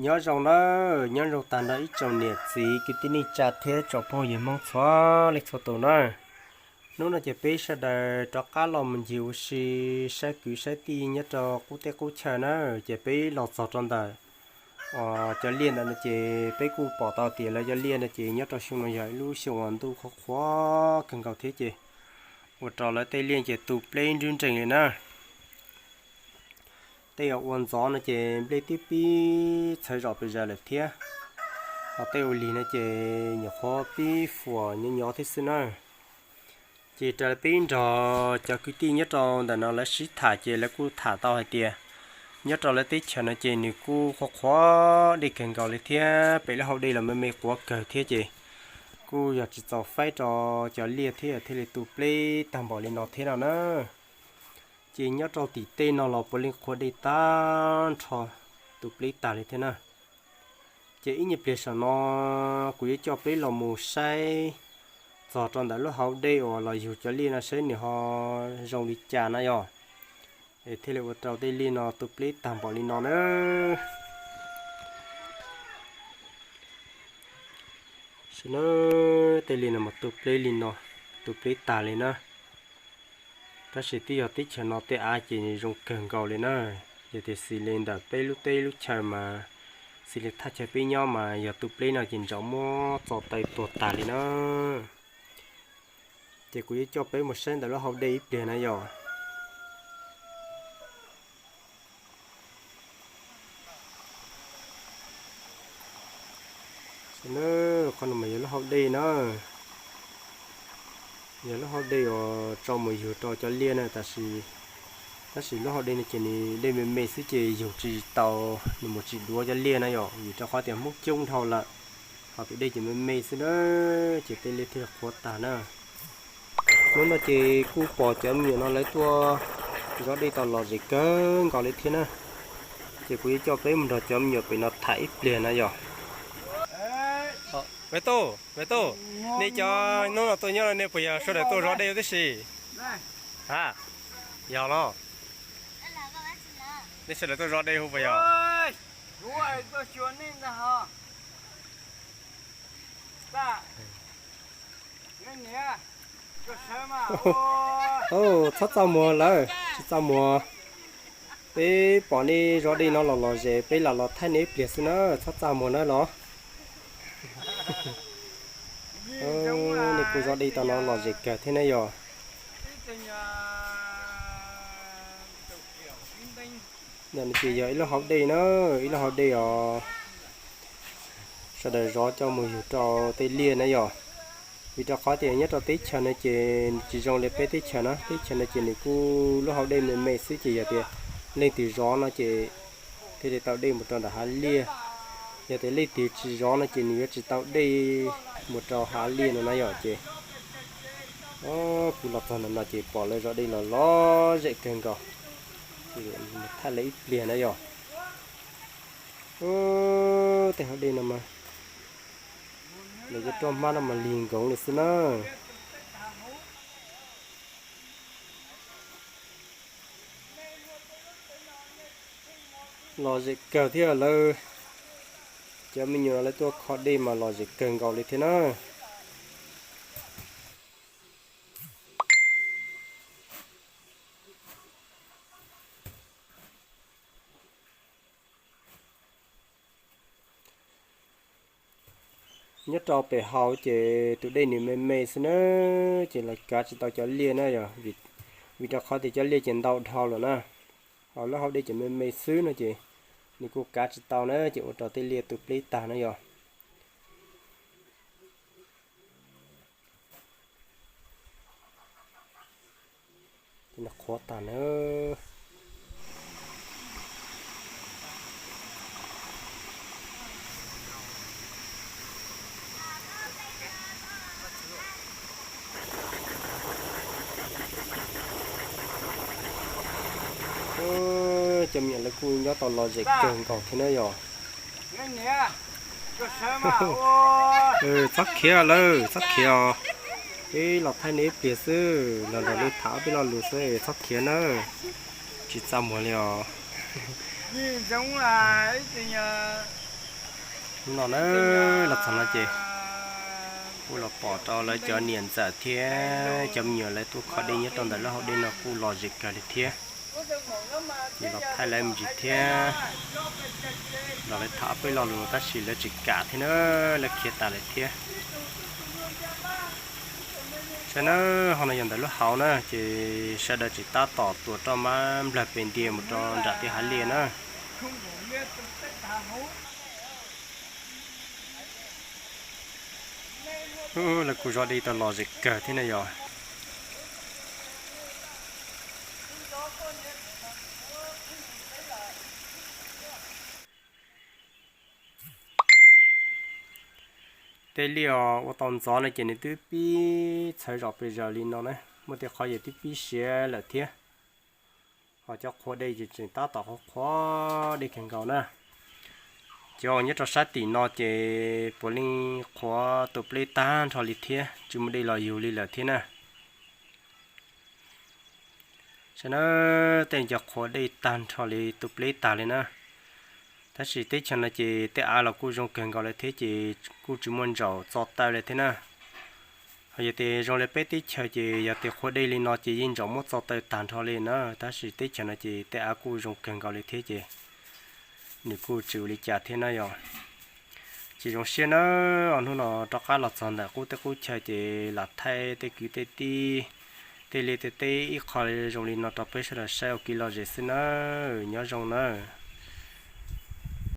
Nyob zoo nawb, nyob zoo tag nrho ib tsoom niam txiv kwv tij neej tsa thiab tsoom phooj ywg Hmoob txhua leej txhua tus na. Hnub no ces peb sawv daws rov qab los mus ncig ua si saib kwv saib tij nyob rau qub teb qub chaw na. Ces peb los txog rau ntawm cov liaj ntawm no ces peb kuj pom tau tias lawv cov liaj no ces nyob rau xyoo no yog ib lub xyoo uas ntuj qhuav qhuav kawg nkaus thiab ces ua rau lawv tej liaj ces tu pleb nrub nrees li na. Tej uas ua ntxov no ces nplej twb pib txhawv zom pes zaws lawm thiab, ho tej ua lig no ces nyuam qhuav pib fuam nyob nyob thiab xwb na. Ces raws li peb nrog cov kwv tij nyob rau ntawm no lawv sib tham ces lawv kuj tham tau hais tias nyob rau lawv teb chaws no ces nws kuj qhuav qhuav dej kawg nkaus li thiab pem lub hau dej los me me quav kawg thiab ces kuj yog tsis txaus faib rau cov liaj thiab thiaj li tu pleb tag npaum li no thiab no na. Ces nyob rau tim tej no los puav leej qhuav dej tag nrho, tu pleb tag li thiab na. Ces ib nyuag pliag saum no kuv yuav coj peb los mus saib txog rau ntawm lub hau dej uas los yug cov liaj no saib nws ho zoo li cas na yog, es thiaj li ua rau tej liaj no tu pleb tag npaum li no na. Saib na, tej liaj no mas tu pleb li no, tu pleb tag li na. Tab sis twb yog teb chaws no tej av ces nws zoo kawg nkaus li na. Yog tias xws li ntawm peb lub teb lub chaw mas xws li thaj chaw peb nyob mas yog tu pleb no ces ntsum muab txo taw tuag tag li na. Ces kuv yuav coj peb mus saib ntawm lub hau dej ib pliag na yog. Qhov no mas yog lub hau dej na, yog lub hau dej uas tso mus yug rau cov liaj na. Tab sis lub hau dej no ces nws dej me me xwb ces yug tsis tau, nws mus tsis duav cov liaj na yom, vim rau qhov tias Hmoob coob dhau lawm, ho tus dej ces me me xwb na, ces tej liaj thiaj li qhuav tag na. Hnub no ces kuj pom cov me nyuam no lawv tuaj zov dej tau lom zem kawg nkaus li thiab na. Ces kuv yuav coj peb mus nrog cov me nyuam pem no tham ib pliag na yog. Me tub, me tub, nej cov hnub no tuaj nyob no nej puas yog sawv daws tuaj zov dej huv tib si? A, yog los? Nej sawv daws tuaj zov dej huv puas yog? Txhob txaj muag lawm, tsis txaj muag. Peb pom nej zov dej no los lom zem peb lam los thaij nej ib pliag xwb na, txhob txaj muag na los. Nej kuj zov dej tau no lom zem kawg thiab na yog. Ntawm no ces yog ib lub hau dej na, ib lub hau dej os. Sawv daws zov coj mus yug rau tej liaj na yog. Vim rau qhov tias nyob rau teb chaws no ces tsis zoo li peb teb chaws na, teb chaws no ces nws kuj lub hau dej me me xwb ces yog tias leej twg zov no ces thiaj li tau dej mus rau nram hav liaj. Yog tias leej twg tsis zov no ces nws yuav tsis tau dej mus rau hav liaj no na yog ces. Kuv los txog ntawm no ces pom lawv zov dej los lom zem kawg nkaus. Thaij lawv ib pliag na yog. Tej hau dej no mas, nws cov roj hmab no mas lig nkoov li xwb na. Lom zem kawg thiab lawv, cov me nyuam no lawv tuaj kho dej mas lom zem kawg nkaus li thiab na. Nyob rau pem hau ces tus dej nws me me xwb na, ces los kav tsis tau cov liaj na yog, vim rau qhov tias cov liaj ces ntau dhau lawm na. Ho lub hau dej ces me me xwb no ces nws kuj kav tsis tau na, ces ua rau tej liaj tu plib tag na yog. Qhuav tag na. Cov me nyuam lawv kuj nyob tau lom zem kawg nkaus thiab na yog. Txhob khiav lawm, txhob khiav os. Peb los thaij nej ib pliag xwb, los nrog nej tham ob peb lo lus xwb, txhob khiav na. Tsis txaj muag li os. Ntxoov, ib tug nyuag Hnub no na, los txog no ces kuj los pom rau lawv cov niam ntxawm thiab cov me nyuam lawv tuaj kho dej nyob rau ntawm lub hauv dej no kuj lom zem kawg li thiab. Ces los thaij lawv me ntsis thiab, los lawv tham peb lo lus tab sis lawv tsis kam thiab na, lawv khiav tas lawm thiab. Saib na, ho no yog ntawm lub hauv na ces sawv daws tseem tab tom tuam roj mab nplawg pes ntia mus rau nram tej hav liaj na. Lawv kuj zov dej tau lom zem kawg thiab na yog. Tej liaj ua tau ntxov no ces nws twb pib txhawv zom pes zaws li no na, muaj tej qhov yog twb pib siav lawm thiab. Ho cov qhuav dej ces tseem tab tom qhuav qhuav dej kawg nkaus na. Cov uas nyob rau sab tim no ces puav leej qhuav tu pleb tag nrho li thiab, tsis muaj dej los yug li lawm thiab na. Saib na, tej cov qhuav dej tag nrho li, tu pleb tag li na. Tab sis teb chaws no ces tej av los kuj zoo kawg nkaus lawm thiab ces kuj tsis muaj ntsaum txo taw li thiab na. Ho yog tias zoo li peb teb chaws ces yog tias qhuav dej li no ces yeej ntsaum muab txo taw tag nrho li na, tab sis teb chaws no ces tej av kuj zoo kawg nkaus li thiab ces nws kuj tsis ua li cas thiab na yog. Ces zoo siab na, hnub no rov qab los txog ntawm qub teb qub chaw ces lam thaij tej kwv tej tij, tej liaj tej teb ib qho zoo li no rau peb sawv daws saib ua kev lom zem xwb na. Nyob zoo na.